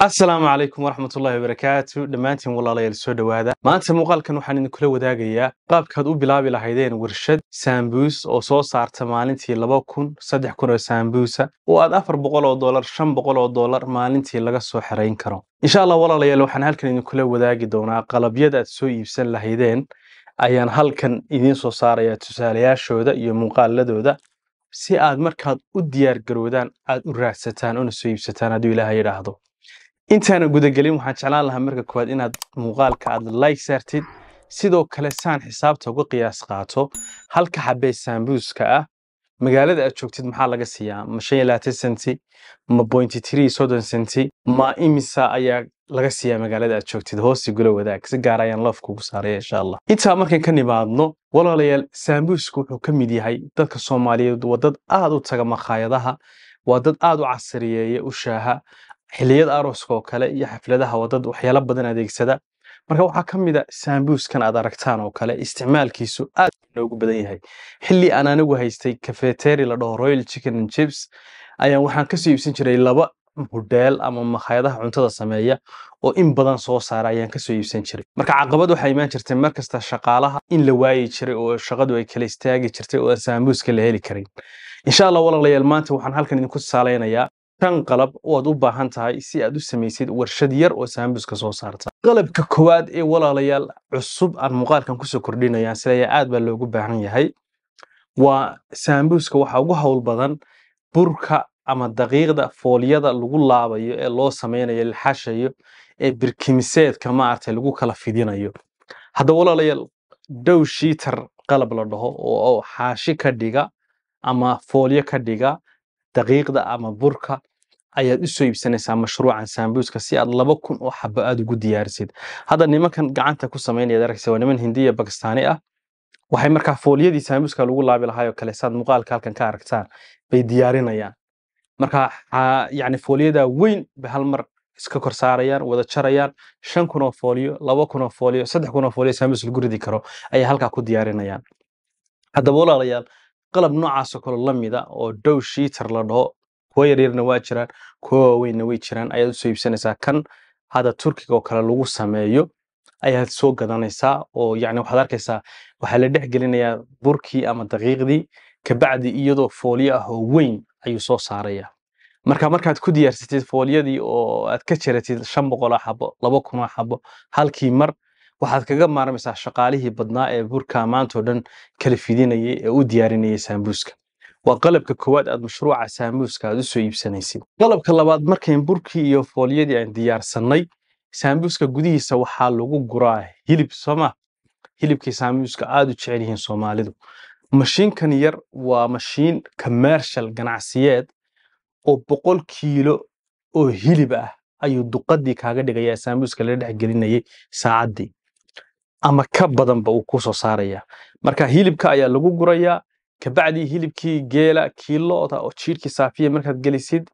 Asalaamu calaykum waraxmatullaahi wabarakaatu. Dhammaantiin walaalayaal, soo dhowaada. Maanta muuqaalkan waxaan idinkula wadaagayaa qaabkaad u bilaabi lahaydeen warshad saambuus oo soo saarta maalintii 2000, 3000 oo saambuusa oo aad $400, $500 maalintii laga soo xerayn karo, insha Allah. Walaalayaal, waxaan halkan idinkula wadaagi doonaa qalabyada aad soo iibsan lahaydeen ayaan halkan idiin soo saarayaa, tusaalayaashooda iyo muuqaaladooda, si aad markaad u diyaar garowdaan aad u raadsataan una soo iibsataan, hadduu Ilaahay yidhaahdo. Intaana gudagelin, waxaan jeclaan lahaa marka koowaad inaad muuqaalka aad like saartid. Sidoo kale, saan xisaabta uga qiyaas qaato, halka xabee saambuuska ah magaalada aad joogtid maxaa laga siiyaa? Ma 25 senti, ma 0.3 30 senti, ma imisa ayaa laga siiyaa magaalada aad joogtid? Hoosi gula wadaag, si gaar ayaan love kugu saaraya, insha Allah. Intaa markaan ka nimaadno, walaalayaal, saambuusku wuxuu ka mid yahay, dadka Soomaaliyeed waa dad aad u taga makhaayadaha, waa dad aad u casriyeeya u shaaha xilliyada arooska oo kale iyo xafladaha, waa dad waxyaalo badan adeegsada. Marka waxaa ka mid a saambuuskan aad aragtaan oo kale, isticmaalkiisu aad noogu badan yahay. Xilli aan anigu haystay cafeteria la dhaho Royal Chicken and Chips ayaan waxaan kasoo iibsan jiray laba hudheel ama makhaayadaha cuntada sameeya oo in badan soo saara ayaan kasoo iibsan jiray. Marka caqabad waxaa imaan jirtay markasta shaqaalaha in la waayi jiray oo shaqadu ay kala istaagi jirtay oo aan saambuuska la heli karin, insha Allah. Walaalayaal, maanta waxaan halkan idinku tusaaleynayaa shan qalab oo aad u baahan tahay si aad u samaysid warshad yar oo saambuuska soo saarta. Qalabka koowaad ee, walaalayaal, cusub aan muuqaalkan kusoo kordhinayaan sileeya aad baa loogu baahan yahay waa saambuuska waxaa ugu hawl badan burka ama daqiiqda foolyada lagu laabayo ee loo sameynayo, la xashayo, ee birkimiseedka maaragtay lagu kala fidinayo. Hadda walaalayaal, dough sheeter qalab la dhaho oo xaashi ka dhiga ama foolyo ka dhiga daqiiqda ama burka ayaad u soo iibsanaysaa mashruucan saambuuska si aad 2000 oo xabo aad ugu diyaarisid. Hadda nimankan gacanta ku samaynaya aad arkaysa waa niman Hindiya, Bakistaani ah. Waxay markaa foolyadii saambuuska lagu laabi lahaa oo kale, saad muuqaalka halkan ka aragtaan, bay diyaarinayaan. Marka yacni foolyada weyn bay hal mar iska kor saarayaan, wada jarayaan. 5000 oo foolyo, 2000 oo foolyo, 3000 oo foolyo saambuus lagu ridi karo ayay halkaa ku diyaarinayaan. Haddaba walaalayaal, qalab noocaas oo kale la mida oo dough sheeter la dhaho, kuwa yaryarna waa jiraan, kuwa waaweynna way jiraan, ayaad usoo iibsanaysaa. Kan hadda Turkiga oo kale lagu sameeyo ayaad soo gadanaysaa oo yacni waxaad arkaysaa waxaa la dhex gelinayaa burkii ama daqiiqdii, kabacdi iyadoo foolyo ah oo weyn ayuu soo saaraya. Marka markaad ku diyaarsatid foolyadii oo aad ka jaratid 500 oo xabo, 2000 oo xabo halkii mar, waxaad kaga maarmaysaa shaqaalihii badnaa ee burka maanta oo dhan kala fidinayay ee u diyaarinayay saambuuska. Waa qalabka koowaad aad mashruuca saambuuska aad usoo iibsanaysid. Qalabka labaad, markayn burkii iyo foolyadii aan diyaarsanay, saambuuska gudihiisa waxaa lagu guraa hilib, sooma? Hilibkii saambuuska aad u jecel yihiin Soomaalidu. Mashiinkan yar waa mashiin commercial, ganacsiyeed, oo 100 kiilo oo hilib ah ayuu duqadii kaaga dhigayaa saambuuska la dhex gelinayay saacaddii ama ka badanba uu ku soo saaraya. Marka hilibka ayaa lagu gurayaa. Kabacdii hilibkii geela, kii lo'da oo jiirkii saafiya markaad gelisid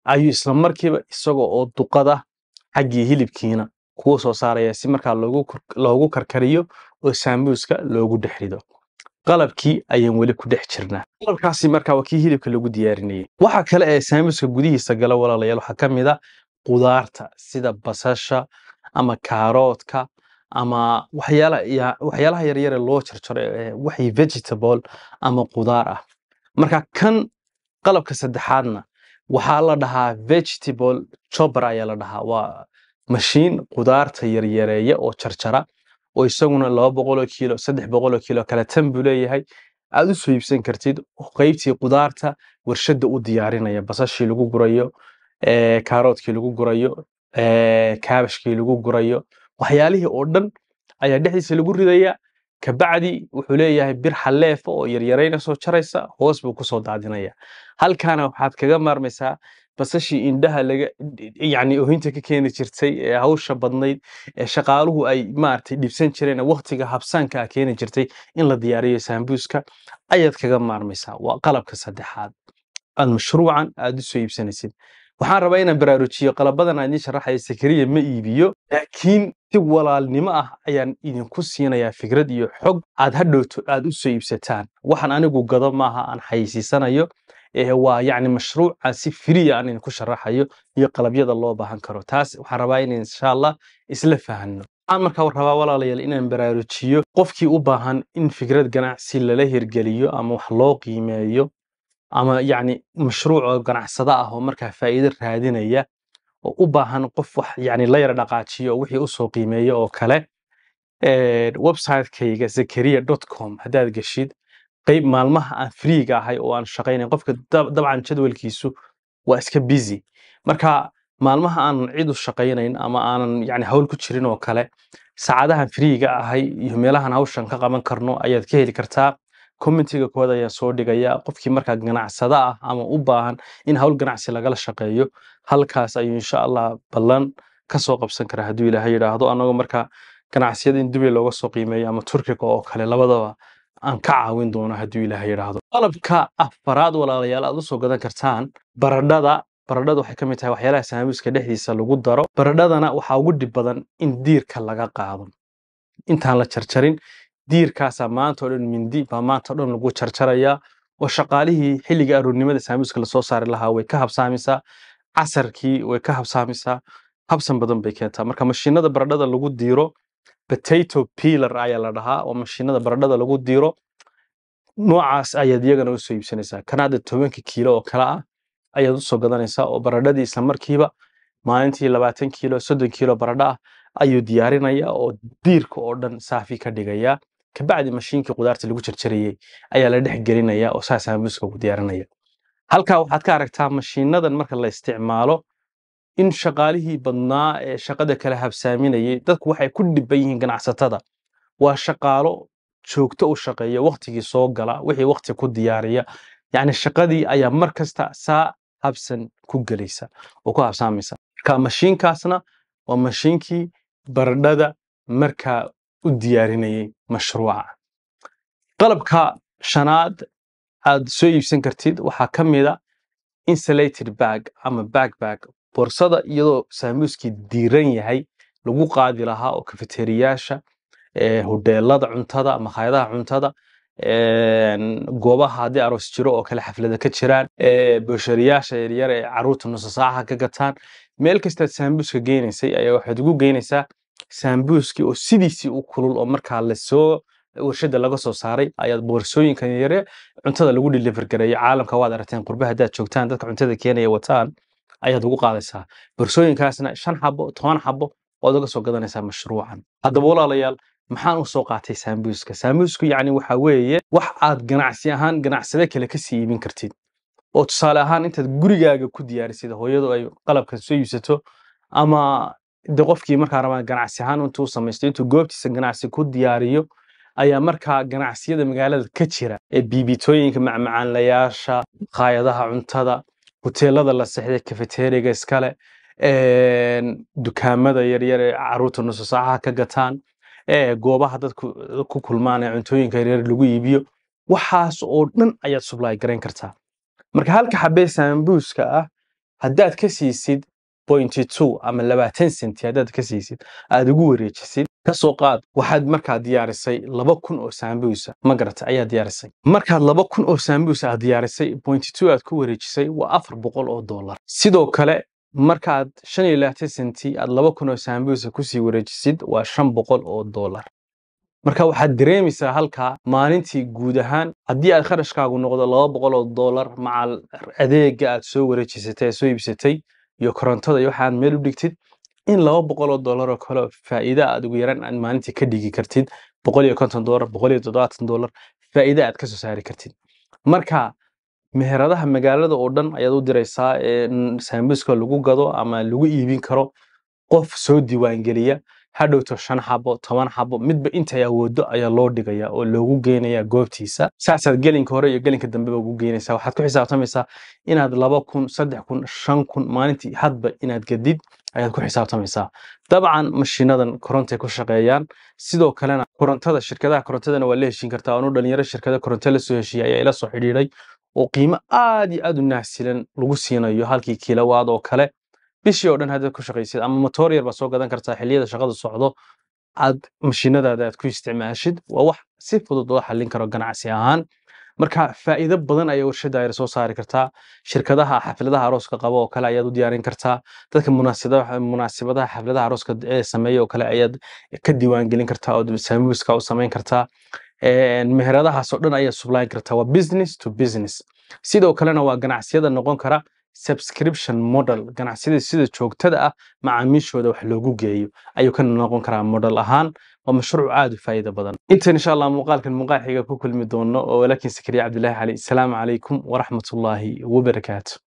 ayuu isla markiiba isaga oo duqada xaggii hilibkiina kuu soo saaraya, si markaa loogu karkariyo oo saambuuska loogu dhex rido. Qalabkii ayaan weli ku dhex jirnaa. Qalabkaasi markaa waa kii hilibka lagu diyaarinayay. Waxa kale ee saambuuska gudihiisa gala, walaalayaal, waxaa ka mid a qudaarta sida basasha ama kaaroodka ama waxyaalaha yaryar ee loo jarjaro ee waxay vegetable ama qudaar ah. Marka kan qalabka saddexaadna waxaa la dhahaa vegetable chopper ayaa la dhahaa. Waa mashiin qudaarta yaryareeya oo jarjara oo isaguna 200 oo kiilo, 300 oo kiilo kala tan buu leeyahay, aad u soo iibsan kartid oo qaybtii qudaarta warshadda u diyaarinaya, basashii lagu gurayo, kaaroodkii lagu gurayo, kaabashkii lagu gurayo, waxyaalihii oo dhan ayaa dhexdiisa lagu ridayaa. Kabacdi wuxuu leeyahay bir xaleefa oo yaryarayna soo jaraysa, hoos buu kusoo daadinaya. Halkaana waxaad kaga maarmaysaa basashii indhaha laga yacni oohinta ka keeni jirtay ee hawsha badnayd ee shaqaaluhu ay maaragtay dhibsan jireen ee waqtiga habsaanka ah keeni jirtay in la diyaariyo saambuuska ayaad kaga maarmaysaa. Waa qalabka saddexaad aad mashruucan aad u soo iibsanaysid. Waxaan rabaa inaan baraarujiyo, qalabadan aan idiin sharaxayo Sakariya ma iibiyo, laakiin si walaalnimo ah ayaan idinku siinayaa fikrad iyo xog aad hadhowto aad u soo iibsataan. Waxaan anigu gado maaha aan xayeysiisanayo. Waa yacni mashruuca si free aan idinku sharaxayo iyo qalabyada loo baahan karo. Taas waxaan rabaa in insha Allah isla fahanno. Waxaan markaa rabaa, walaalayaal, inaan baraarujiyo qofkii u baahan in fikrad ganacsi lala hirgeliyo ama wax loo qiimeeyo, ama yacni mashruuc oo ganacsada ah oo markaa faa'iido raadinaya oo u baahan qof wax yacni la yara dhaqaajiyo oo wixii usoo qiimeeyo oo kale. Website-kayga zakaria.com haddaad geshid, qayb maalmaha aan free-ga ahay oo aan shaqaynayn, qofka dabcan jadwalkiisu waa iska busy, marka maalmaha aanan cid u shaqaynayn ama aanan yani hawl ku jirin oo kale, saacadahan free-ga ahay iyo meelahan hawshan ka qaban karno ayaad ka heli kartaa. Commentiga koowaad ayaan soo dhigaya. Qofkii markaa ganacsada ah ama u baahan in hawl ganacsi lagala shaqeeyo, halkaas ayuu insha Allah ballan ka soo qabsan karaa hadduu Ilaahay yidhaahdo, annagoo markaa ganacsiyada in Dubay looga soo qiimeeyo ama Turkiga oo kale labadaba aan ka caawin doono hadduu Ilaahay yidhaahdo. Qalabka afaraad, walaalayaal, aad usoo gadan kartaan baradhada. Baradhada waxay ka mid tahay waxyaalaha saamuuska dhexdiisa lagu daro. Baradhadana waxaa ugu dhib badan in diirka laga qaado intaan la jarjarin. Diirkaasaa maanta oo dhan mindi baa maanta oo dhan lagu jarjarayaa, oo shaqaalihii xilliga aroornimada saamuuska lasoo saari lahaa way ka habsaamaysaa, casarkii way ka habsaamaysaa, habsan badan bay keentaa. Marka mashiinada baradhada lagu diiro, potato peeler ayaa la dhahaa, oo mashiinada baradhada lagu diiro noocaas ayaad iyagana usoo iibsanaysaa. Kan hadda 10-ka kiilo oo kale ah ayaad usoo gadanaysaa, oo baradhadii isla markiiba maalintii 20 kiilo, 30 kiilo baradho ah ayuu diyaarinaya oo diirka oo dhan saafi ka dhigaya. Kabacdi mashiinkii qudaarta lagu jarjarayay ayaa la dhex gelinaya oo saa saamuuska ugu diyaarinaya. Halkaa waxaad ka aragtaa mashiinadan marka la isticmaalo in shaqaalihii badnaa ee shaqada kala habsaaminayay. Dadku waxay ku dhiban yihiin, ganacsatada, waa shaqaalo joogto u shaqeeya, waqtigii soo gala, wixii waqti ku diyaariya. Yacni shaqadii ayaa mar kasta saa habsan ku gelaysa oo ku habsaamaysa. Marka mashiinkaasna waa mashiinkii baradhada markaa u diyaarinayay mashruuca. Qalabka shanaad aad soo iibsan kartid waxaa ka mid a insulated bag ama backpack, boorsada iyadoo saamuuskii diiran yahay lagu qaadi lahaa oo kafeteriyaasha, hodheelada cuntada, makhaayadaha cuntada, goobaha haddii aroos jiro oo kale xaflada ka jiraan, booshariyaasha yaryar ee caruurta nusa saaca ka gataan, meel kastaad saambuuska geynaysay ayaa waxaad ugu geynaysaa saambuuskii oo sidiisii u kulul oo markaa lasoo warshada laga soo saaray ayaad boorsooyinkan yare cuntada lagu deliver gareeyo. Caalamka waad aragteen, qurbaha haddaad joogtaan, dadka cuntada keenaya wataan ayaad ugu qaadaysaa. Boorsooyinkaasna 5 xabo, 10 xabo waad uga soo gadanaysaa mashruucan. Haddaba walaalayaal, maxaan u soo qaatay saambuuska? Saambuusku yacni waxa weeye wax aad ganacsi ahaan ganacsade kale kasii iibin kartid, oo tusaale ahaan intaad gurigaaga ku diyaarisid, hooyadu ay qalabkan soo iibsato, ama de qofkii markaa rabaa ganacsi ahaan intuu samaysto, intuu goobtiisa ganacsi ku diyaariyo, ayaa markaa ganacsiyada magaalada ka jira ee biibitooyinka, macmacaanlayaasha, makhaayadaha cuntada, hoteelada la seexday, kafeteriga iskale, dukaamada yaryar ee caruurta nusu saacaha ka gataan, goobaha dadku ku kulmaan ee cuntooyinka yaryar lagu iibiyo, waxaas oo dhan ayaad supply garayn kartaa. Marka halka xabee saambuuska ah haddaad ka siisid 0.2 ama 20 senti, haddaad ka siisid, aad ugu wareejisid, ka soo qaad waxaad markaa diyaarisay 2000 oo saambuusa, ma garata, ayaa diyaarisay. Markaad 2000 oo saambuusa aad diyaarisay, 0.2 aad ku wareejisay, waa $400. Sidoo kale markaad 25 senti aad 2000 oo saambuusa kusii wareejisid, waa $500. Marka waxaad dareemaysaa halkaa maalintii guud ahaan haddii aad kharashkaagu noqdo $200 macal adeega aad soo wareejisatay ee soo iibsatay iyo korontada iyo waxaad meel u dhigtid, in $200 oo kale oo faa'iido aad ugu yaraan aad maalintii ka dhigi kartid, $150, $170 faa'iido aad ka soo saari kartid. Marka meheradaha magaalada oo dhan ayaad u diraysaa ee saambuuska lagu gado ama lagu iibin karo. Qof soo diiwaangeliya hadhowto 5 xabo, 10 xabo, midba intay awoodo ayaa loo dhigaya oo loogu geenaya goobtiisa. Saasaad gelinka hore iyo gelinka dambeba ugu geenaysaa. Waxaad ku xisaabtamaysaa inaad 2000, 3000, 5000 maalintii hadba inaad gadid ayaad ku xisaabtamaysaa. Dabcan mashiinadan korontay ku shaqeeyaan. Sidoo kalena korontada, shirkadaha korontadana waa la heshiin kartaa. Anu dhalinyaro shirkada koronto la soo heshiiyay ayaa ila soo xidhiidhay oo qiimo aad iyo aad u naasilan lagu siinayo halkii kilowaad oo kale bishii oo dhan haddaad ku shaqaysid. Ama matoor yar baa soo gadan kartaa, xilliyada shaqadu socdo aad mashiinadaada aad ku isticmaashid. Waa wax si fudud loo xallin karo ganacsi ahaan. Marka faa'iido badan ayay warshadda ayar soo saari kartaa. Shirkadaha xafladaha arooska qaba oo kale ayaad u diyaarin kartaa. Dadka munaasabadaha xafladaha arooska ee sameeya oo kale ayaad ka diiwaangelin kartaa oo sambuuska u samayn kartaa. Meheradahaas oo dhan ayaad sublayn kartaa. Waa business to business. Sidoo kalena waa ganacsiyada noqon kara subscription model, ganacsiyada sida joogtada ah macaamiishooda wax loogu geeyo ayuu ka noqon karaa model ahaan. Waa mashruuc aad u faa'iido badan. Intan insha Allah muuqaalkan muuqaal xiga ku kulmi doono oo walaakin Sakariya Cabdilaahi Cali. Asalaamu calaykum waraxmatullaahi wabarakaatu.